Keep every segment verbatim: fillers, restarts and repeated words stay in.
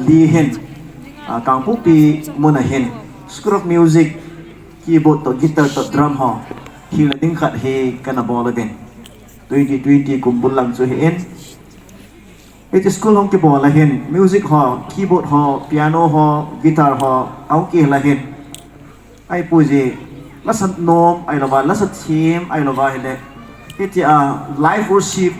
Di hin, ah, Kangpokpi mun a hin, School of Music, keyboard to guitar to drum ho, hi la ding khat hi kana bol uvin. Twenty twenty kum bul lang chu hi in. Hiche school hung kibol a hin, music ho, keyboard ho, piano ho, guitar ho, ahung kihil a hin. Ai pu ji, lasa nom, ai lova, lasa thim, ai lova hile. Hitia live worship,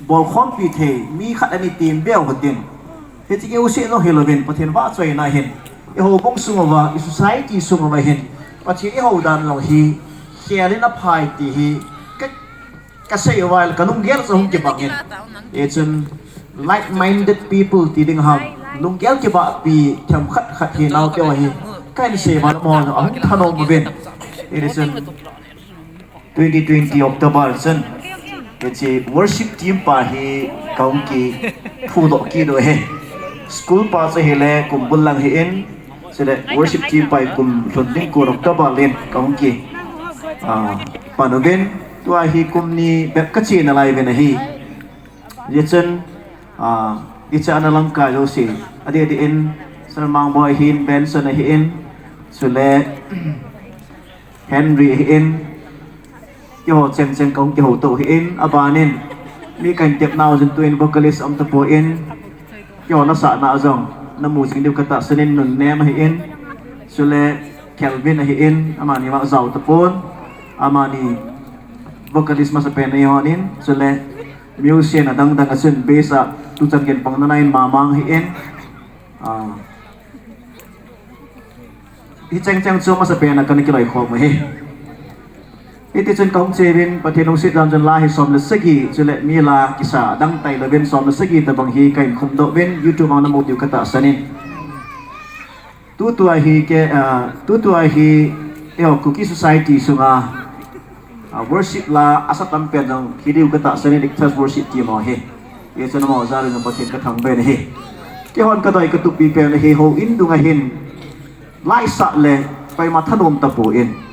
bolkhompi thei, mi khat ani team beu hotin. Hiche kiuseh jong hilouvin, Pathen vahchoina hin. I houbung sung uva, i society sung uva hin. Pathen i hou dan jong hi, khel in aphai ti hi. Ka, kasei uva, ka lunggel chu hung kibang in. Hichun, like-minded people ti ding ham. Lunggel kibahpi, themkhat khat hi naote ho hi. Kahin sei uva, amaho jong ahung thanom uvin. Hichun, twenty twenty October chun, hiche worship team pa hi kahung kiphudoh kit u ahi. School pa chu hile kum bul lang hi in, chule worship team pa hi kum lhun ding kon October lin kahung ki, ah, pan uvin. Tua hi kum ni bep kache nalai uvin ahi. Hichun, ah, icha ana lamkai jouse, adeh deh in, Sir Mangboi ahin, Benson ahin, chule, Henry ahin, keiho chengcheng kahung kihouto ahin, abanin, mi kahin tep nau jin tuin vocalist aum tapon, keiho lasahna a jong, namu jing diu katahsan in, Nunnem ahin, chule Kelvin ahin, amani vang ajao tapon, amani vocalist masapen ahi honin, chule musician adang dang a chun bass a tuchan gin pang nanain Mamang ahin, ah, Hicheng cheng chu masapen a kana kiloikhom u ahi. Hitichun kahung che uvin, Pathen lungset dan chun la hi som le sagi, chule mi la kisa dang tailouvin som le sagi tabang hi kahin khumdoh uvin, YouTube a namu diu katahsan in. Tutua hi ke, ah, tutua hi, eiho Kuki society sunga, ah, worship la asa tampen jong hi diu katahsan in, Ichthus worship team ho hi. Hichun amaho jal in Pathen kathangvah in ahi. Keihon kadei katup pipen ahi, houin dunga hin, laisah le, koima thanom tapon.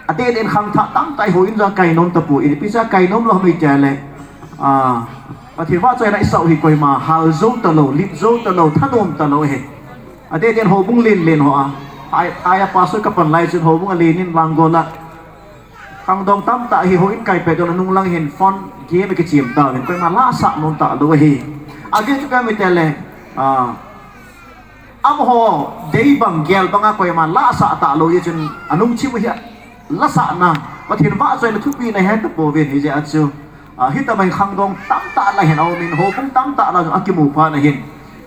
Adeh deh in khangthah tamtah houin jong kainom tapon, ipi jeh a kainom lou ham itile, ah, Pathen vahchoina isah u hi koima hal jou talou, lip jou talou, thanom talou ahi. Adeh deh in houbung len len ho a, ai, ai a pastor kapan lai chun houbung alen in Langol a, khangdong tamtah hi houin kai pet jong le nunglang hin phone game akichem tauvin, koima la asah nom talou ahi. Ajeh chu ipi ham itile, ah, amaho dei bang gel banga koima la asah talou jeh chun anung chim u hi lasahna, Pathen vahchoina thupina ahe tapouvin hijeh a chu, ah, hitobang khangdong tamtah la hin aumin, houbung tamtah la akimu phat na hin,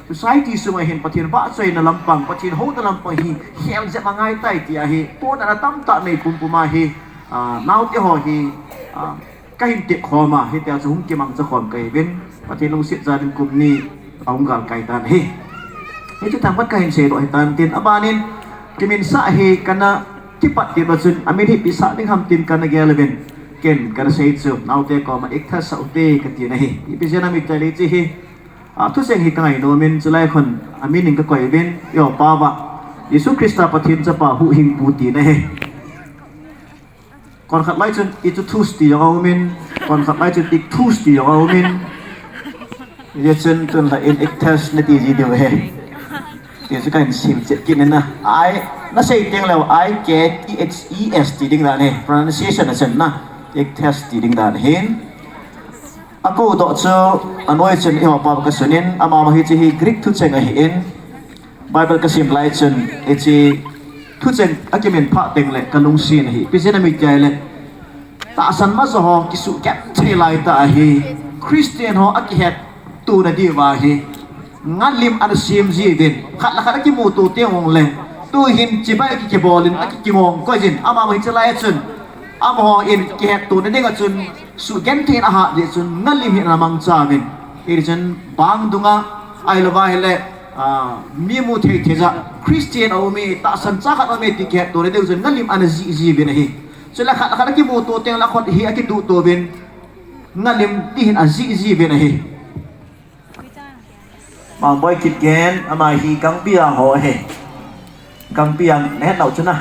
society sunga hin Pathen vahchoina lampang, Pathen houna lampang hi khel jep angai tai tia hi, pona tamtah nei pumpum a hi, ah, naote ho hi, ah, kahin tepkhom a, hitia chu hung kimangcha khom kahiuvin, Pathen lungset jal in kum ni ahung galkai tan ahi. Hichu thangpat kahin seidoh hitan tin, abanin, kiminsah hi kana kipat kit uva chun, amin hi ipi sah ding ham tin kana gel uvin, ken kana sei chu, naote koma Ichthus sah ute katin ahi. Ipi jeh ham itile hiche hi, ah, thucheng hi kangainomin, chulai khun amin in kakoi uvin, eiho pa uva, Jesu Christa Pathen Chapa Huhhingpu tina ahi. Konkhat lai chun Ichthus ti jong aumin, konkhat lai chun Ichthus ti jong aumin. Hijeh chun tun la in Ichthus nati ji diu ahi. Ti chu kahin simchet kit in na. I, nasei teng leh I K T H E S ti ding dan ahi. Pronunciation a chun na, Ichthus ti ding dan ahin. Akoudoh chu anoi chun eiho pa kasunin, ama ma hiche hi Greek thucheng ahin. Bible kasim lai chun, hiche thucheng akimin phah teng leh kalungset ahi. Ipi jeh ham itile, tahsan masa ho kisugenthei laitah ahi, Christian ho akihettona diuva hi ngalim ana sem jiuvin, khat le khat akimuto teng uleh, tuhin chibai kikibolin, aki, kingong koijin, ama ma hiche lai chun, amaho in kihettona dinga chun, sugenthei in ahat jeh chun ngalim hi ana mangchauvin. Hichun bang dunga, ahilou va hile, ah, mi mu thei thei jeh a, Christian aume, tahsan cha khat aume ti kihettona diu chun ngalim ana jih jiuvin ahi. Chule khat le khat akimuto teng leh akhut hi akiduhto uvin, ngalim ti hin ajih jiuvin ahi. Mangboi Kipgen, ama hi Gangpijang ho ahi. Gangpijang nahet nau chu na,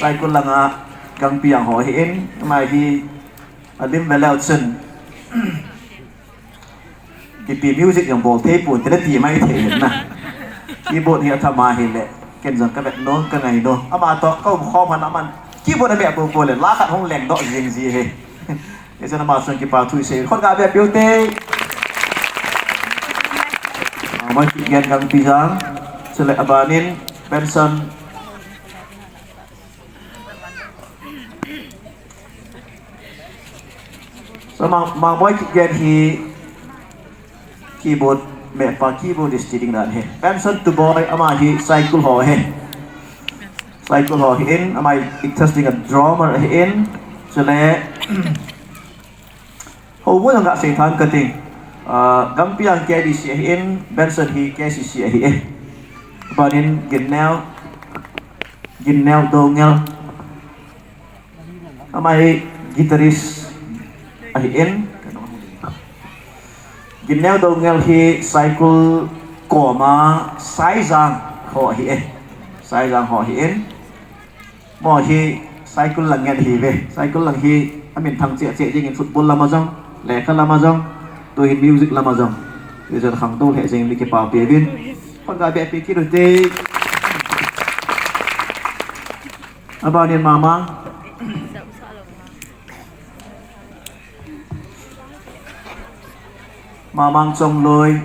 Saikul langa Gangpijang ho ahin, ama hi alim veleu chun Ipi music jong bol thei pon, tile ti mai thei na. Keyboard hi athama hile, ken jong ka vet nom, ka ngai nom. Ama toh ka um khom hon aman keyboard a beh bol bol le, la khat hung leng doh jing ji hi. Hichun ama chunga kipa thu isei, khut ga beh piu te. Ah, Maikitgen Gangpijang, chule abanin Benson. So, Mang, Mang Maikitgen hi keyboard mehpa, keyboardist ti ding dan hi. Benson Tuboi, ama hi Saikul ho hi. Saikul ho hi in, ama hi Ikthes dinga drummer hi in. Chule, houbung jong kasei tham kate. Ah, Gangpijang K B C ahi in, Benson hi K C C ahi e. Abanin Ginneo, Ginneo Doungel. Ama hi guitarist ahi in. Ginneo Doungel hi Saikul koma Saijang ho ahi e. Saijang ho ahi in. Mo hi Saikul lang ngen ahi ve. Saikul lang hi amin thang cheh cheh jing in, football lama jong, lekha lama jong, tuhin music lama jong. Tuhin khangtou lheh jing in kipa pe uvin. Khut ga beh pe kit u te. Abanin Mamang. Mamang Chongloi.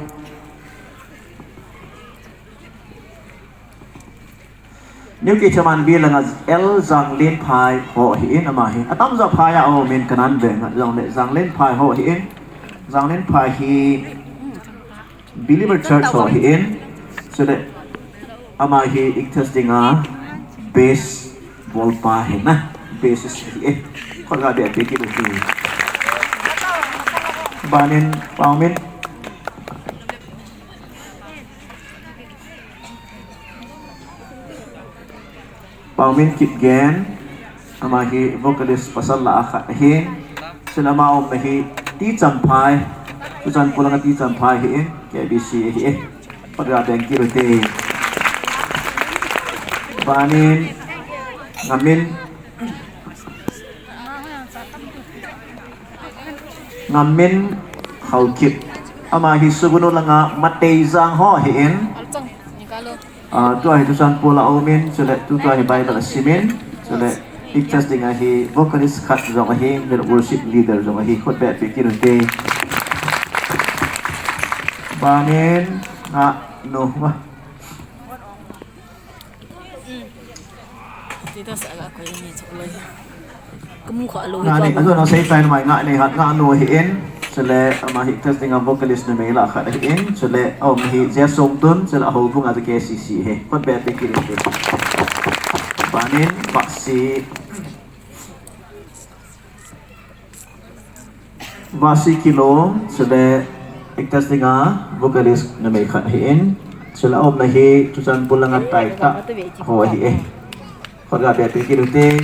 New Keithelmanbi langa L Janglenphai ho ahi in ama hi. Atamjo Phai a aum in Kanan veng a, jongle Janglenphai ho ahi in. Janglenphai hi Believer Church ho ahi in. Chule ama hi Ikthes dinga bass bolpa ahi na. Bassist ahi e. Khut ga beh pe kit u te. Abanin Paomin. Paomin Kipgen, ama hi vocalist pasal lah a khat ahi. Chule ama umna hi T Champhai, Churachandpur langa T Champhai ahi in, K B C ahi e. Khut ga beh kit u te. Abanin Ngamin, Ngamin Haokip. Ama hi Sugnu langa Mateijang ho ahi in. Ah, tua hi Churachandpur a aum in, chule tutua hi Bible asim in, chule Ikthes dinga hi vocalist khat jong ahi, chule worship leader jong ahi, khut beh pe kit u te. Abanin, ah, no, wa. Status a ga koi ni chok loi. Kamu kho alo. Ngani, ajo na sei tai mai Nganeihal, Nganu ahi in. Chule ama hi Ikthes dinga vocalist numei lah a khat ahi in. Chule aum hi Jesongtun, chule ahoubung a chu K C C ahi. Khut beh pe kit u te. Abanin Paksi. Vasi Kilong, chule Ikthes dinga vocalist numei khat ahi in. Chule aumna hi Churachandpur langa Taita ho ahi e. Khut ga beh pe kit u te.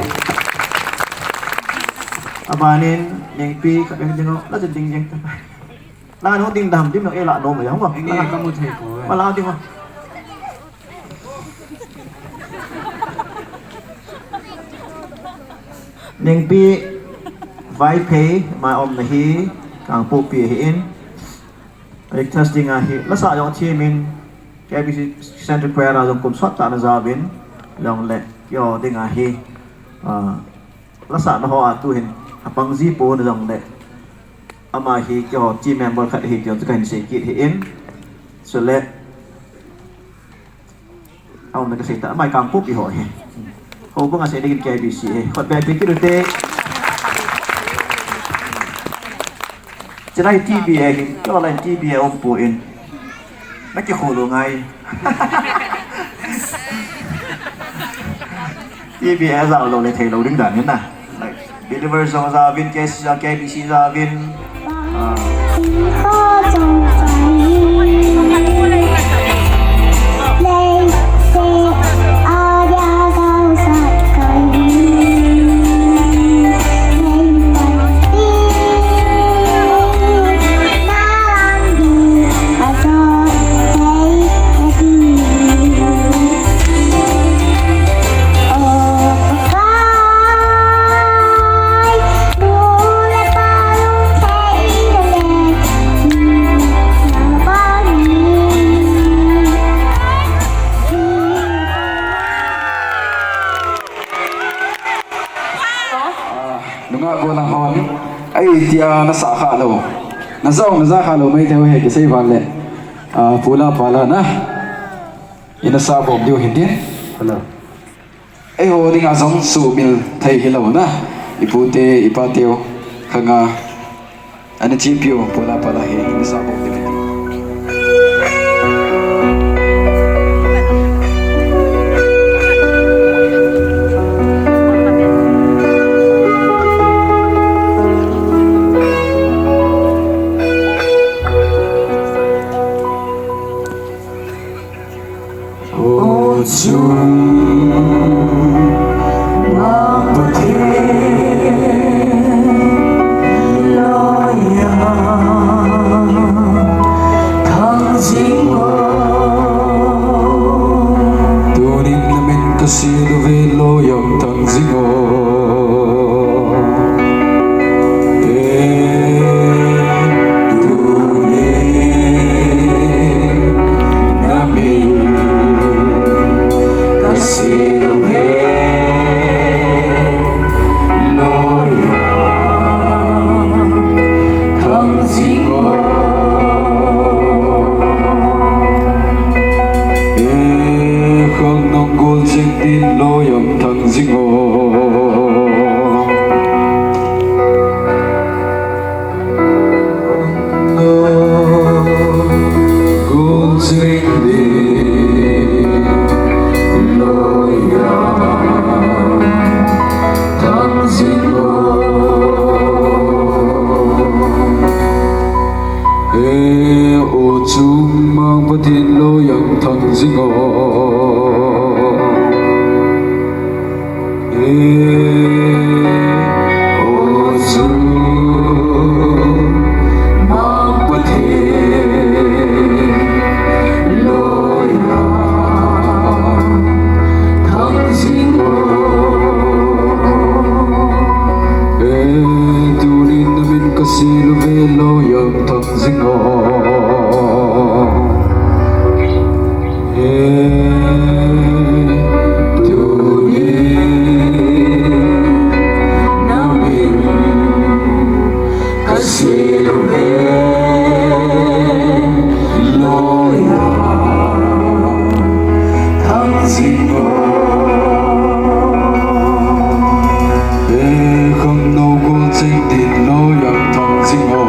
Abanin Nengpi khat ding ding o, la ding ding jeng ta. La no ding dam dim no e la no ma ya ho. Nengpi kamu thei ko. Ma la ding o. Nengpi Vaiphei, ama umna hi Kangpokpi ahi in. Ikthes dinga hi lasa jong thim in, K B C Central Choir a jong kum sot tah ana jaovin, jongle keiho dinga hi, ah, lasana ho a tuhin apang ji pon jongle ama hi keiho team member khat ahi ti jong chu kahin sei kit ahi in. Chule Aumna kasei ta, ama hi Kangpokpi ho ahi. Houbung a sei dingin K B C ahi. Khut beh pe kit u te. Chulai T B A ahi, keiho lai T B A um pon. Na kikhol u ngai. T B A jao lou le thei lou ding dan ahi na. Like, Believer jong jaovin, K C C jong, K B C jaovin. Ah. Nga golang hon, ai tia na sa kha lo. Na zong na za kha lo mai teu he kisei van le. Ah, pula pala na. Ina sa bom diu hin din. Hello. Eiho dinga zong sumil thei hi lo na. Ipute, ipateu, khanga. Ana chipiu, pula pala hi, ina sa bom diu hin din. O chung mang Pathen loiya thang jing o. Tunin na min ka sil uve, loiya thang jing o. Khang nong gol jing din, loiya thang jing o. Gol jing din, loiya thang jing o. E, o chung mang Pathen loiya thang jing o. E, o chung mang Pathen loiya thang jing o. E, tunin na min ka sil uve, loiya thang jing o. E, tunin na min ka sil uve, loiya thang jing o. E, khang nong gol jing din, loiya thang jing o.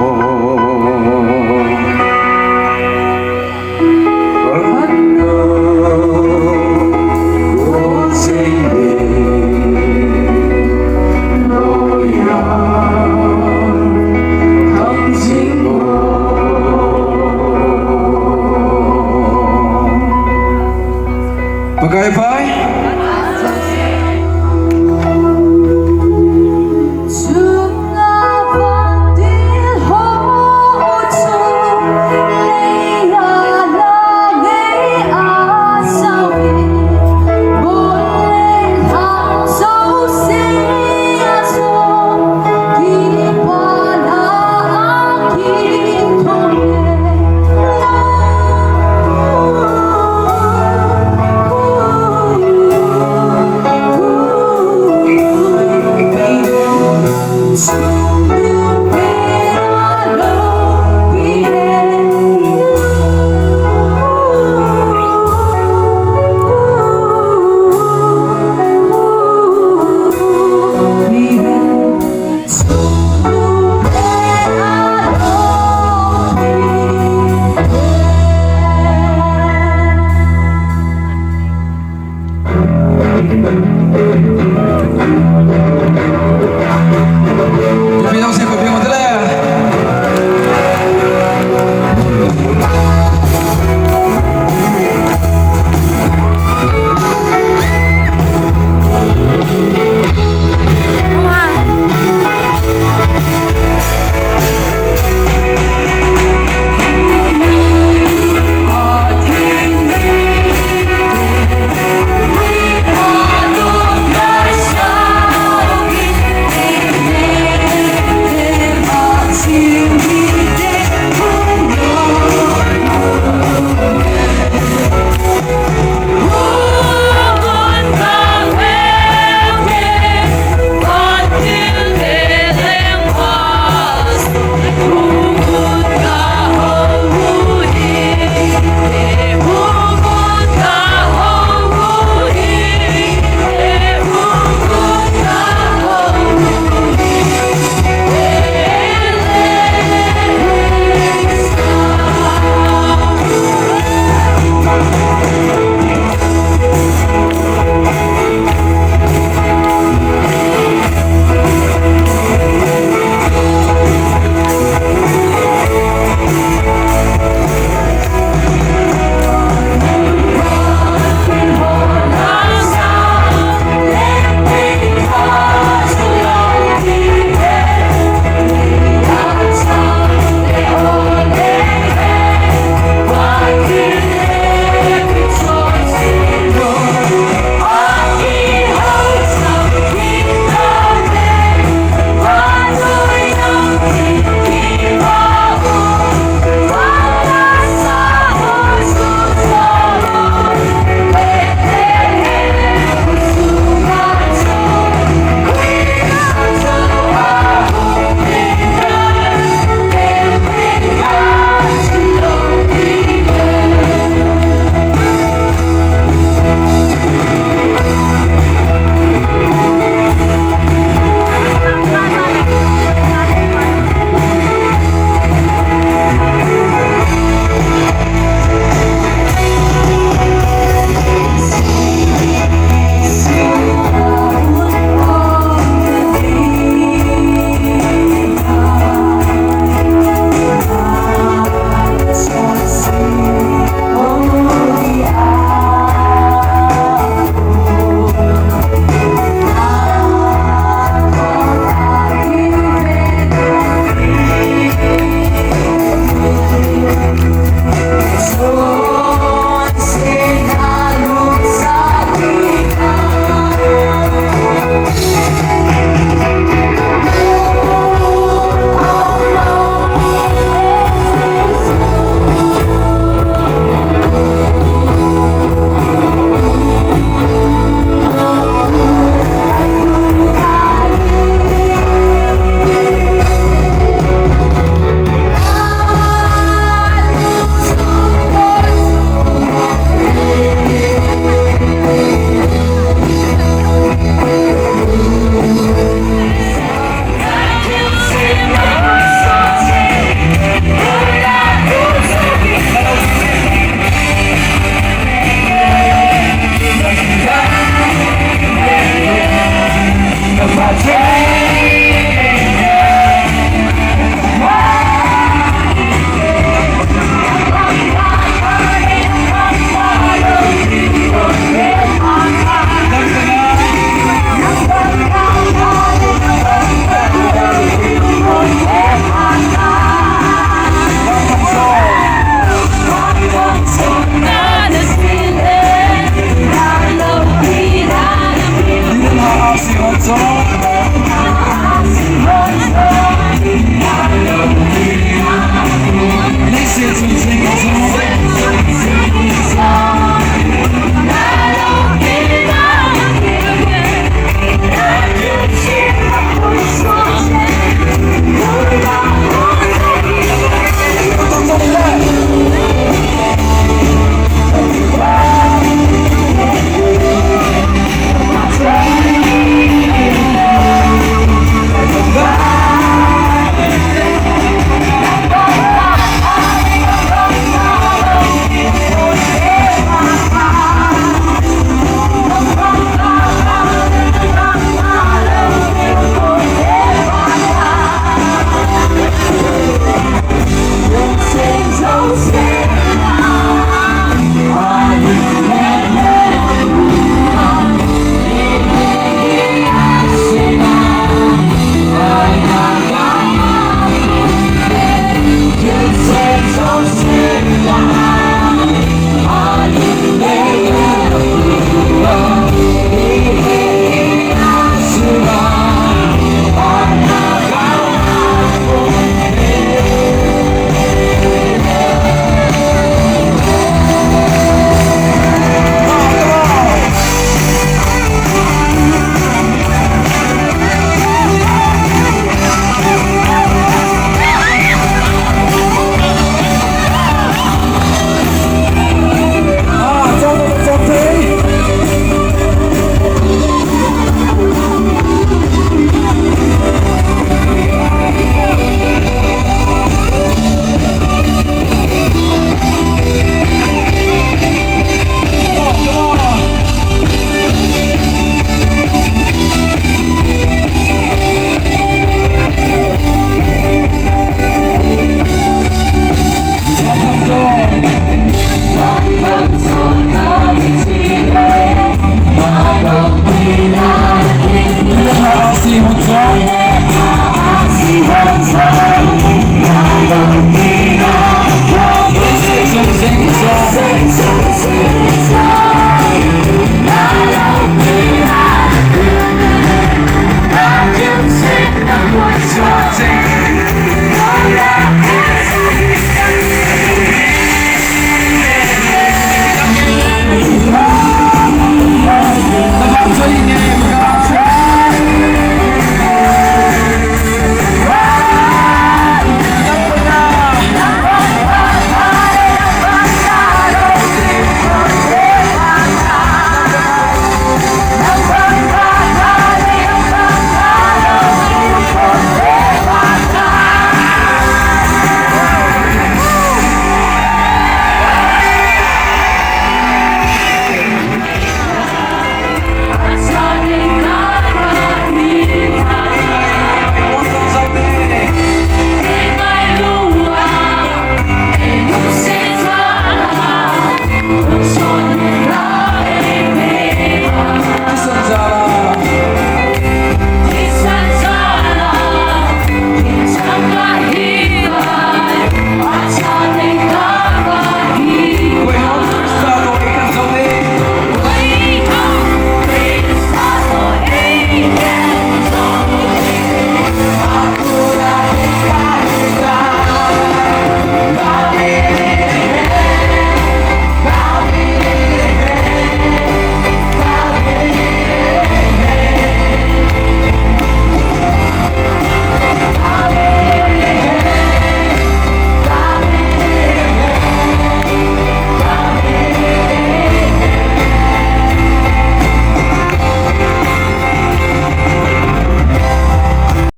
Pakai pai.